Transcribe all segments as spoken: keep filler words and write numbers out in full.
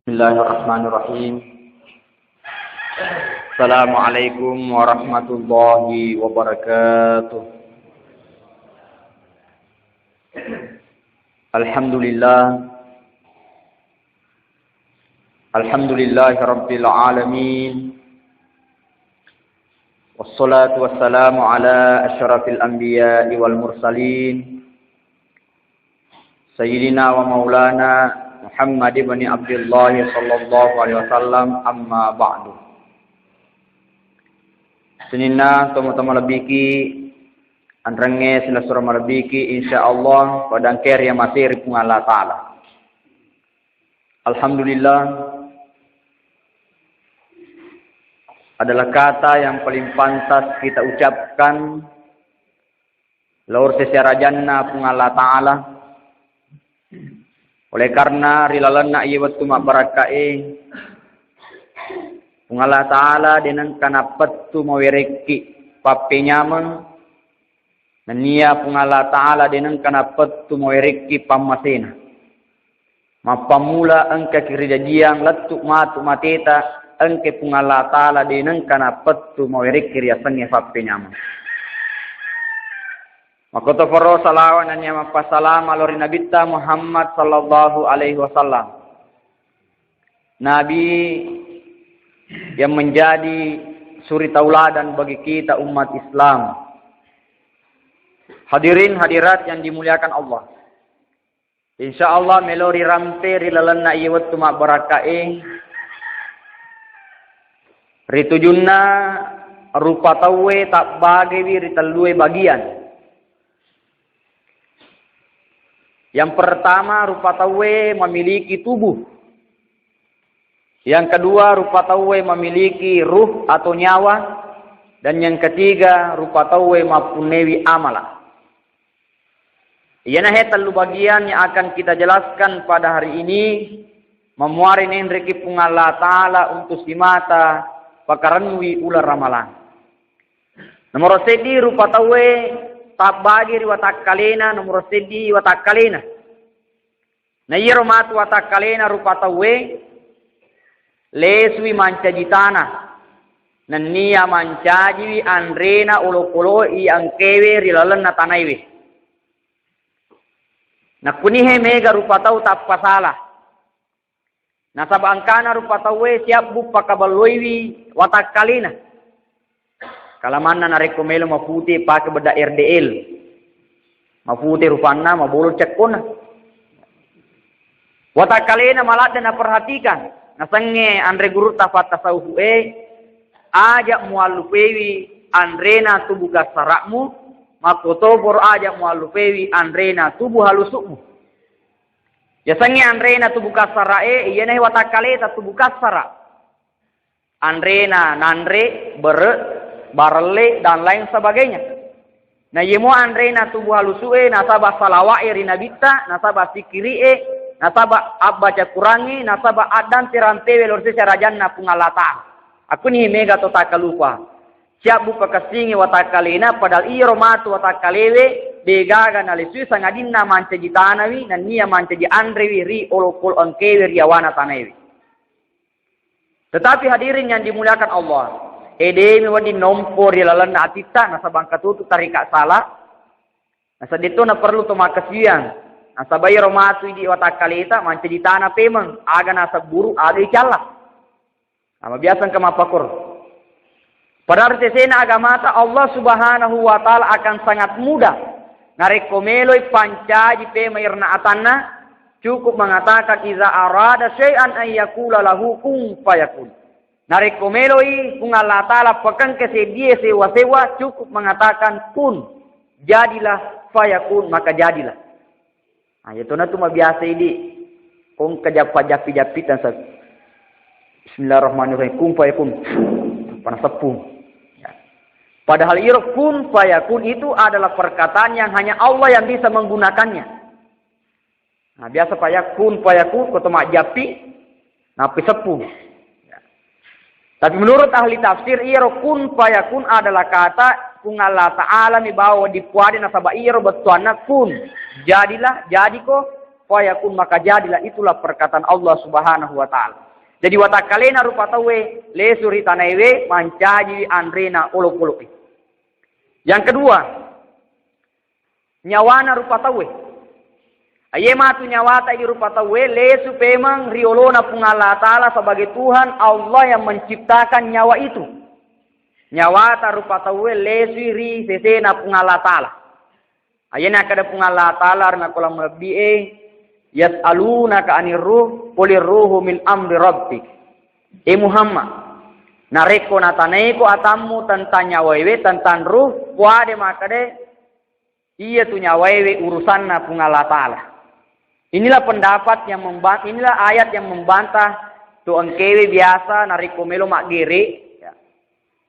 Bismillahirrahmanirrahim. Assalamualaikum warahmatullahi wabarakatuh. Alhamdulillah. Alhamdulillahi rabbil alamin. Wassalatu wassalamu ala asyrafil anbiya'i wal mursalin. Sayyidina wa maulana Muhammad ibn Abdullah sallallahu alaihi wasallam, amma ba'du. Sininna tomatoa malebbiki, anrengnge silessureng malebbiki, insyaallah pada engkae riamasei ri Puang Allah Ta'ala. Alhamdulillah adalah kata yang paling pantas kita ucapkan lao ri sese arajanna Puang Allah Ta'ala. Oleh karena ri lalenna iye wettu mabbarakkae, Puang Allah Ta'ala de nengka nappettu mawerekki pappenyameng, nennia Puang Allah Ta'ala de nengka nappettu mawerekki pammasena. Mappammula engkaki rijajiang lettu matu mateta, engke Puang Allah Ta'ala de nengka nappettu mawerekki riasengnge pappenyameng. Makkotoparo salawa nennia mappasalama lao ri Nabitta Muhammad sallallahu alaihi wasallam, Nabi yang menjadi suri tauladan bagi kita umat Islam. Hadirin hadirat yang dimuliakan Allah. Insya Allah melo rirampe ri lalenna iye wettu mabbarakkae. Ritujunna rupa tauwe tabbagewi ri tellue bagian. Yang pertama, rupa tauwe memiliki tubuh. Yang kedua, rupa tauwe memiliki ruh atau nyawa. Dan yang ketiga, rupa tauwe mappunnewi amala. Iyanahe tellu bagian yang akan kita jelaskan pada hari ini, memuari nenreki Puang Allah Ta'ala untuk simata pakarennui uleng Ramalang. Nomoro seddi rupa tauwe tabbagi ri watakkalena, nomoro seddi watakkalena. Na iyaro matu watakkalena rupa tauwe, lesui mancaji tana, nennia mancajiwi anrena olokolo i engkewe ri lalenna tanaiwe. Nakkunihe mega rupa tau tappasala. Nasaba engkana rupa tauwe siabbu pakabelloiwi watakkalena. Kalamanna narekko melo mapute pake bedda R D L. Mapute rupanna, mabolong cekkona. Watakkalena maladde naperhatikan. Nasengnge anre gurutta fattasawufu e, aja muallupewi anrena tubuh kassara'mu, makkotoporo aja muallupewi anrena tubuh halusu'mu. Yasengnge anrena tubuh kassara e, iyanahe watakkaleta tubuh kassara. Anrena nanre, bere, barelle, dan lain sebagainya. Na iyemo anrena tubuh halusu e, nasaba salawa e ri Nabitta, nasaba sikiri e, nasaba abbaca Quran e, nasaba addante-rantewe lao ri sese arajanna Puang Allah Ta'ala. Akkuni mega to takkalupa. Siabbu pakessingi watakkalena, padahal iyaro matu watakkalewe degaga nalesui sangadinna mancaji tanawi, nennia mancaji anrewi ri olokolo engkewe ri yawana tanaewe. Tetapi hadirin yang dimuliakan Allah, edemi wedding nompo ri lalenna atitta, nasaba engka tutu tarika sala, nasaba de'to naperlu to makkasiwiang, nasaba iyaro matu idi watakkaleta mancaji tana pemeng, aga nasebburu, aga icalla. Ama biasa engka mappakoro. Padahal ri sesena agamata, Allah Subhanahu wa Ta'ala akan sangat mudah. Narekko meloi pancaji pemeng irna atanna, cukup mengatakan, "Iza arada syai'an an yaqula lahu kun fayakun." Narekko meloi Puang Allah Ta'ala pakengke seddie sewa-sewa, cukup mengatakan, "Kun," jadilah, "fayakun," maka jadilah. Nah, iyatona tu mabiasa idi, ko engka jappa-jappi-jappi tansa. Bismillahirrahmanirrahim. Kun fayakun. Pana seppu. Ya. Padahal iro kun fayakun itu adalah perkataan yang hanya Allah yang bisa menggunakannya. Nah, biasa fayakun, fayakun, ko to majjappi, nappi seppu. Tapi menurut ahli tafsir, iyaro kun fayakun adalah kata Puang Allah Ta'ala mi bawa dipuade nasaba iyaro bettuanna kun. Jadilah, jadiko, fayakun, maka jadilah itulah perkataan Allah Subhanahu wa Ta'ala. Jadi, watakkalena rupa tauwe lesu ri tanaewe, mancaji anrena olokolo'e. Yang kedua, nyawana rupa tauwe. Aye matu nyawata idi rupa tauwe, lesu pemeng ri olona Puang Allah Ta'ala sebagai Tuhan Allah yang menciptakan nyawa itu. Nyawata rupa tauwe lesui ri sesena Puang Allah Ta'ala. Ayana kada Puang Allah Ta'ala ri makkulang malebbi'e, "Yas'alunaka 'anir ruh, qulir ruhu min amri rabbik." E Muhammad, narekko natanaiko atammu tentang nyawaewe, tentang ruh, puade makkeda, iya tu nyawaewe urusanna Puang Allah Ta'ala. Inilah pendapat yang memba-, inilah ayat yang membantah tu engkewe biasa narekko melo maggere, ya.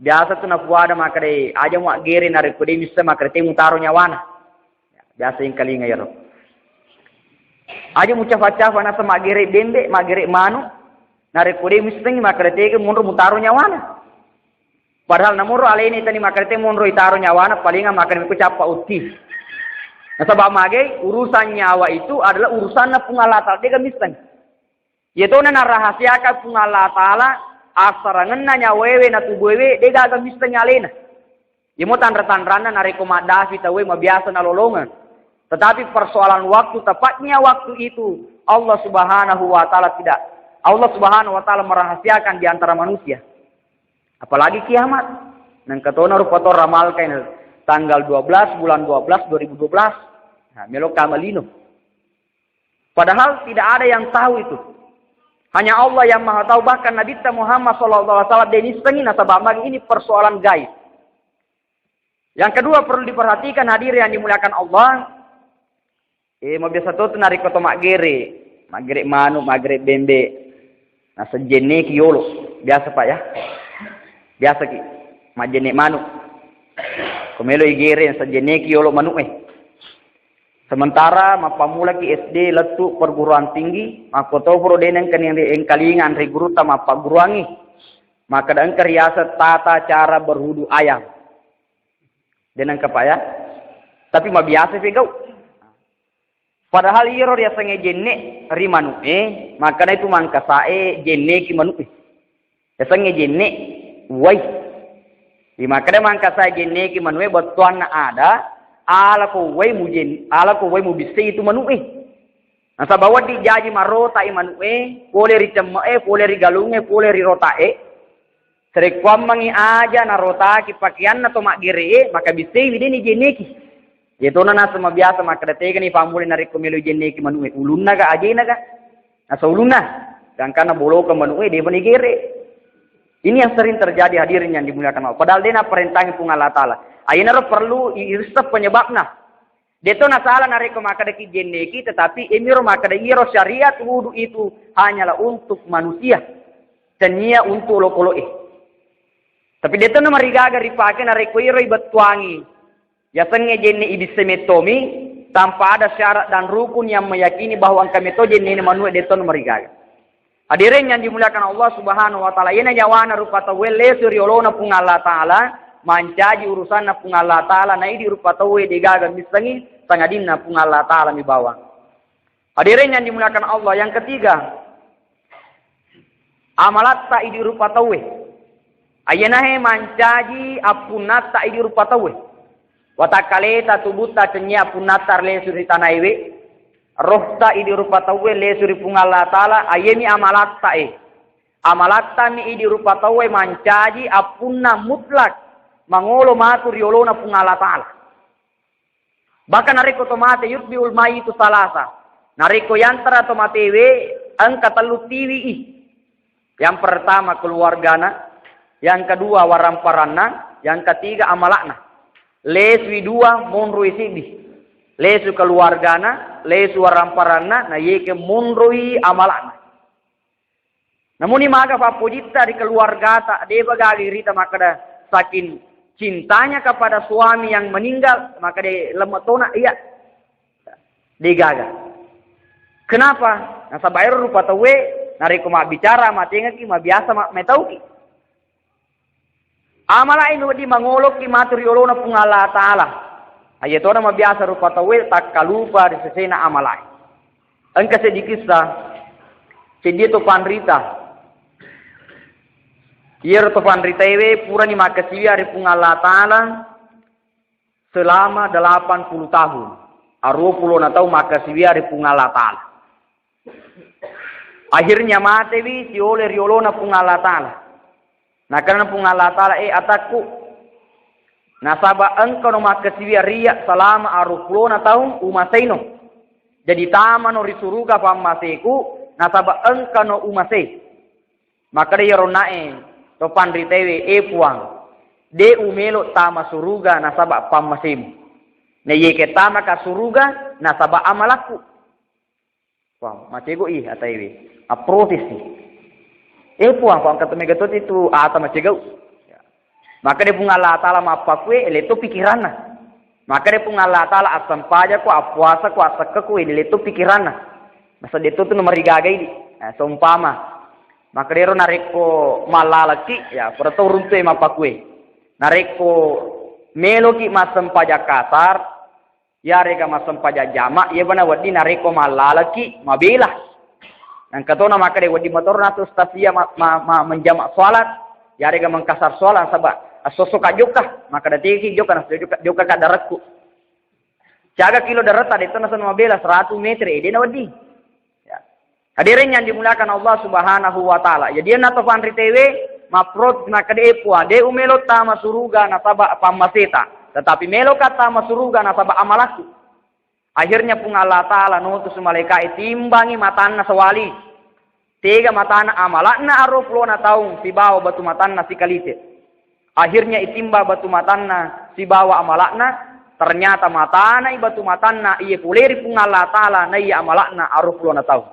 Biasa tu napuada makkeda, "Aja muaggere narekko de misseng makkeda te mutaro nyawana." Ya, biasa engkalinga iyaro. "Aja mucafa-cafa naseng maggere bembe, maggere manu, narekko de missengi makkeda tega monro mutaro nyawana." Padahal namoro alena itani makkeda te monro itaro nyawana, palinga makkeda mekko cappa utti. Nasaba mage, urusan nyawa itu adalah urusanna Puang Allah Ta'ala, dega misseng. Iyatona narahasiakan Puang Allah Ta'ala assarangenna nyawaewe na tubuewe, degaga misseng alena. Iyamo tanra-tanranna narekko maddafi tauwe mabiasa nalolongeng. Tetapi persoalan waktu, tepatnya waktu itu Allah Subhanahu wa Ta'ala tidak, Allah Subhanahu wa Ta'ala merahasiakan di antara manusia. Apalagi kiamat. Nengka tona rupa to ramalkan tanggal dua belas bulan dua belas dua ribu dua belas. Nah, melo kamalino. Padahal tidak ada yang tahu itu. Hanya Allah yang Maha Tahu, bahkan Nabitta Muhammad sallallahu alaihi wasallam de nissengi, nasaba magi ini persoalan gaib. Yang kedua perlu diperhatikan, hadirin yang dimuliakan Allah, eh, mabiasa to tu narekko to maggere, maggere manu, maggere bembe, nasejjenneki yolo, biasa Pak ya, biasa ki majjenne manu, ko melo igere nasejjenneki yolo manu eh. Sementara mappammulaki S D lettu perguruan tinggi, makkotopuro de nengka ni engkalinga anre gurutta mappagguruangi, makkeda engka riaseng tata cara berwudu ayam. De nengka Pak ya. Tapi mabiasa pegau. Padahal iyaro riasengnge jenne ri manu'e, makkeda itu mangkasae jenneki manu'e. Yasengnge jenne, uwai. Di makkeda mangkasae jenneki manu'e, bettuanna ada, alako uwai mujen-, alako uwai mubissei itu manu'e. Nasaba wedding jaji marota'i manu'e, pole ri cemme'e, pole ri galungnge, pole ri rota'e. Sarekkuammengngi aja narotaki pakeanna to maggere'e, maka bisseiwi deni jenneki. Yetona naseng mabiasa makkeda, tegani pammulai narekko melo jenneki manu'e, ulunna ga, ajena ga? Nasa ulunna, gangkanna bolokeng manu'e, depa nigere. Ini yang sering terjadi, hadirin yang dimuliakan Allah. Padahal de naparentangi Puang Allah Ta'ala. Ayenaro perlu i-, irisseng penyebabna. Deto nasala narekko makkedaki jenneki, tetapi emiro makkeda iyaro syariat wudu itu hanyalah untuk manusia, tennia untuk olokolo'e. Tapi deto namarigaga ripake narekko iyaro ibettuangi yasengnge jenne ibisse mettomi tanpa ada syarat dan rukun yang meyakini bahwa engka metto jennene manu'e, deto namarigaga. Hadirin yang dimuliakan Allah Subhanahu wa Ta'ala, iyena nyawana rupa tauwe lesu ri olona Puang Allah Ta'ala, mancaji urusanna Puang Allah Ta'ala, na idi rupa tauwe degaga missengi, sangadinna Puang Allah Ta'ala mi bawang. Hadirin yang dimuliakan Allah, yang ketiga, amalatta idi rupa tauwe. Ayenahe mancaji appunnatta idi rupa tauwe. Watakkaleta, tubutta, tennia appunnatta lesu ri tanaewe. Rohta idi rupa tauwe lesu ri Puang Allah Ta'ala, ayemi amalatta e. Amalattami idi rupa tauwe mancaji appunna mutlak mangolo matu ri olona Puang Allah Ta'ala. Bahkan narekko to mate, yutbi'ul mayitu salasa. Narekko yantara to matewe, engka tellu tiwi i. Yang pertama keluargana, yang kedua waramparanna, yang ketiga amalakna. Lesui dua, monroi siddi. Lesu keluargana, lesu waramparanna, na yeke monroi amalakna. Namuni maga pappojitta ri keluargata, depa gaga irita makkeda saking cintanya kepada suami yang meninggal, makkeda lemme tona iya. Degaga. Kenapa? Nasaba ero rupa tauwe, narekko mabbicara, matengaki, mabiasa ma-, metauki. Amalae mi wedding mangolokki matu ri olona Puang Allah Ta'ala. Ayatona mabiasa rupa tauwe takkalupa ri sesena amalae. Engka seddi kisah, seddi to panrita. Iyaro to panritaewe purani makkasiwiang ri Puang Allah Ta'ala selama delapan puluh tahun. Aruwa pulona taung makkasiwiang ri Puang Allah Ta'ala. Akhirnya matewi sioloi ri olona Puang Allah Ta'ala. Nakkeda Puang Allah Ta'ala, "Eh, atakku, nasaba engkano makkasiwiang ri iyya selama aruwa pulona taung, umaseino. Jadi tamano ri suruga pammaseku, nasaba engkano umasei." Makkeda iyaro onna'e to panritaewe, "Eh Puang, de' umelo tama suruga nasaba pammasemu. Naiyakia tamaka suruga nasaba amalakku." Puang, macegoi ataewe. Approtesti. "Eh Puang, Puang, engka to mega to tu ata macegau." Makkeda Puang Allah Ta'ala mappakue, lettu pikiranna. Makkeda Puang Allah Ta'ala, "Assempajako, appuasako, assekkako, lettu pikiranna. Nasaba de' to tu namarigaga idi." Nah, seumpama. Makkeda ero narekko mallalekki, ya, pura to runtu'e mappakue. Narekko meloki massempajang kasar, iyarega massempajang jama, iya bana wedding narekko mallalekki mabela. Engka tona makkeda wedding motoro natu ustaz iya ma-, ma-, ma-, menjama sholat, iyarega mengkasar sholat, nasaba esso-esso ka jokka, makkeda tegi jokka, nasaba jokka, jokka ka darekku. Siaga kilo daretta, de' to nasaba mabela, seratu meter, eh, de' nawedding. Ya. Hadirin yang dimuliakan Allah Subhanahu wa Ta'ala. Jadi, iyana to panritaewe, mapprotesti makkeda, "Eh Puang, de' umelo tama suruga nasaba pammaseta, tetapi meloka tama suruga nasaba amalakku." Akhirnya Puang Allah Ta'ala nutus malaika'e timbangi matanna sawali. Tega matana amala'na aruwa pulona taung sibawa batu matanna sikalice. Akhirnya itimba batu matanna sibawa amala'na, ternyata matanai batu matanna iya pole ri Puang Allah Ta'ala naiya amala'na aruwa pulona taung.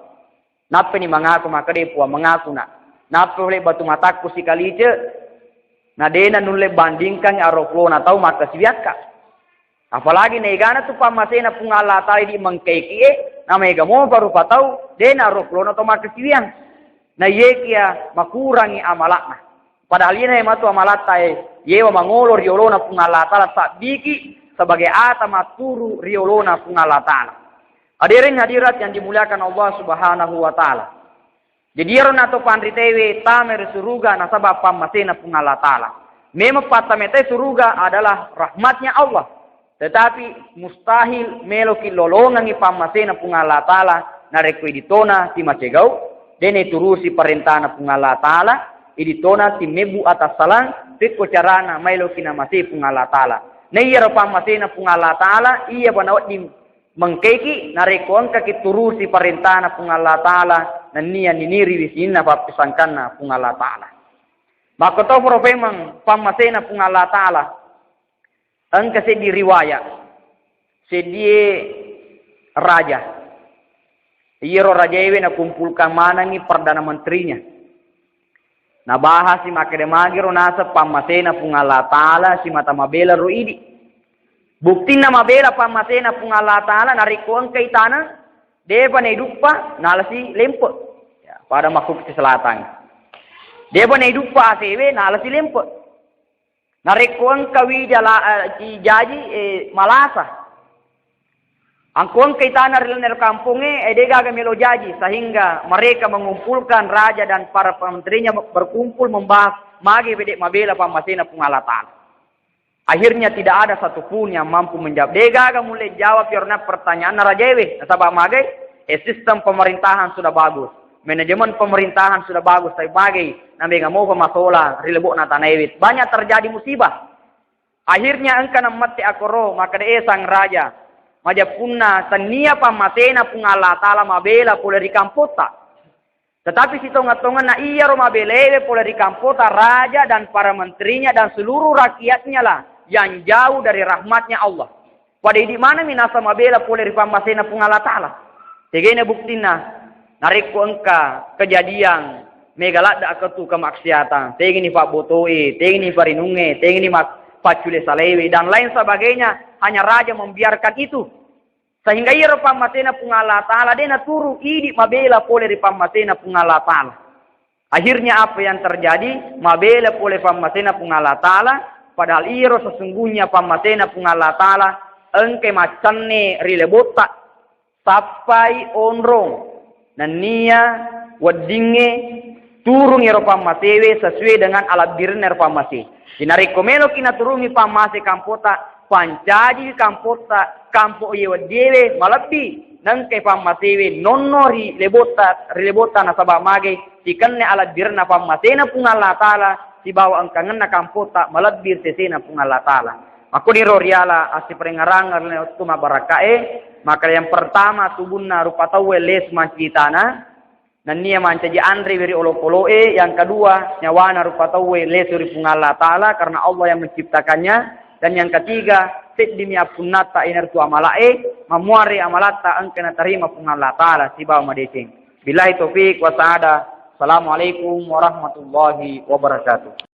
Nappani mangaku makkeda, "Puang, mangaku na." Nappa pole batu matakku sikalice, na dena nulle bandingkangngi aruwa pulona taung makkasiwiakka. Apalagi naegana tu pammasena Puang Allah Ta'ala idi mengkekie, na maega mopa rupa tau, dena aruwa pulona tau makkasiwiang. Na iyekia makurangi amala'na. Padahal iyena matu amalatta e, yewa mangolo ri olona Puang Allah Ta'ala sabbiki sebagai ata matturu ri olona Puang Allah Ta'ala. Hadirin hadirat yang dimuliakan Allah Subhanahu wa Ta'ala. Jadi, iyaro nato panritewe tama ri suruga nasaba pammasena Puang Allah Ta'ala. Memang pattamatai suruga adalah rahmatnya Allah. Tetapi mustahil meloki lolongengi pammasena Puang Allah Ta'ala narekko iditona timacegau, dena iturusi parentana Puang Allah Ta'ala, iditona timebbu atassalang, pekko carana maeloki namasei Puang Allah Ta'ala. Na iyaro pammasena Puang Allah Ta'ala, iyapa nawedding mengkeki narekko engkaki turusi parentana Puang Allah Ta'ala, nennia niniriwi sininna pappisangkanna Puang Allah Ta'ala. Makkotoparo memang pammasena Puang Allah Ta'ala. Engka seddi riwayat, seddie raja. Iyaro rajaewe nakumpulkan manengi perdana menterinya. Nabahasi makkeda magiro naseng pammasena Puang Allah Ta'ala simata mabela ro idi. Buktinna mabela pammasena Puang Allah Ta'ala narekko engkai taneng, depa naiduppa, nalasi lempe. Ya, pada makkukti selatan. Depa naiduppa asewe, nalasi lempe. Narekko engka wija la-, eh, jaji, eh, malasa. Angko engkai taneng ri lalenna kampongnge, eh, degaga melo jaji, sehingga mereka mengumpulkan raja dan para menterinya berkumpul membahas magi bede mabela pammasena Puang Allah Ta'ala. Akhirnya tidak ada satupun yang mampu menjawab. Degaga mulle jawab iyaro pertanyaanna rajaewe. Nasaba magai, eh, sistem pemerintahan sudah bagus. Manajemen pemerintahan sudah bagus, tapi magai, namega mopa masola ri lebo'na tanaewe. Banyak terjadi musibah. Akhirnya engka nammette akkoro, makkeda, "Eh, sang raja, majeppunna tennia pammasena Puang Allah Ta'ala mabela pole ri kampotta. Tetapi sitongeng-tongenna iyaro mabelewe pole ri kampota, raja dan para menterinya dan seluruh rakyatnya lah yang jauh dari rahmatnya Allah. Pada idi maneng minasa mabela pole ri pammasena Puang Allah Ta'ala." Tegena buktinna, narekko engka kejadian mega ladde akatu kemaksiatan, tegeni pabbotoi, tegeni parinungnge, tegeni mak-, paccule salewe, dan lain sebagainya, hanya raja membiarkan itu. Sehingga iyaro pammasena Puang Allah Ta'ala de naturu idi mabela pole ri pammasena Puang Allah Ta'ala. Akhirnya apa yang terjadi? Mabela pole pammasena Puang Allah Ta'ala, padahal iyaro sesungguhnya pammasena Puang Allah Ta'ala engkai maccanne ri lebotta. Sappai onrong nennia weddingnge turung ero pammasewe sesuai dengan alabbirenna ero pammase. Jadi narekko meloki naturungi pammase kampota, pancaji kampota, kampo iye weddiewe malebbi, nengkai pammasewe nonno ri lebotta, ri lebotta nasaba magai sikenna alabbirenna pammasena Puang Allah Ta'ala sibawa engkangenna kampota malebbi ri sesena Puang Allah Ta'ala. Makkuniro riala assiparengngerang ri wettu mabbarakkae, maka yang pertama tubunna rupa tauwe les mancitana, nennia mancaji anre weri olokoloe, yang kedua nyawana rupa tauwe lesu ri Puang Allah Ta'ala karena Allah yang menciptakannya, dan yang ketiga seddimi appunnatta inartu amalae, mamuare amalatta engka natarima Puang Allah Ta'ala sibawa madeceng. Billahi taufiq wa sa'adah. Assalamualaikum warahmatullahi wabarakatuh.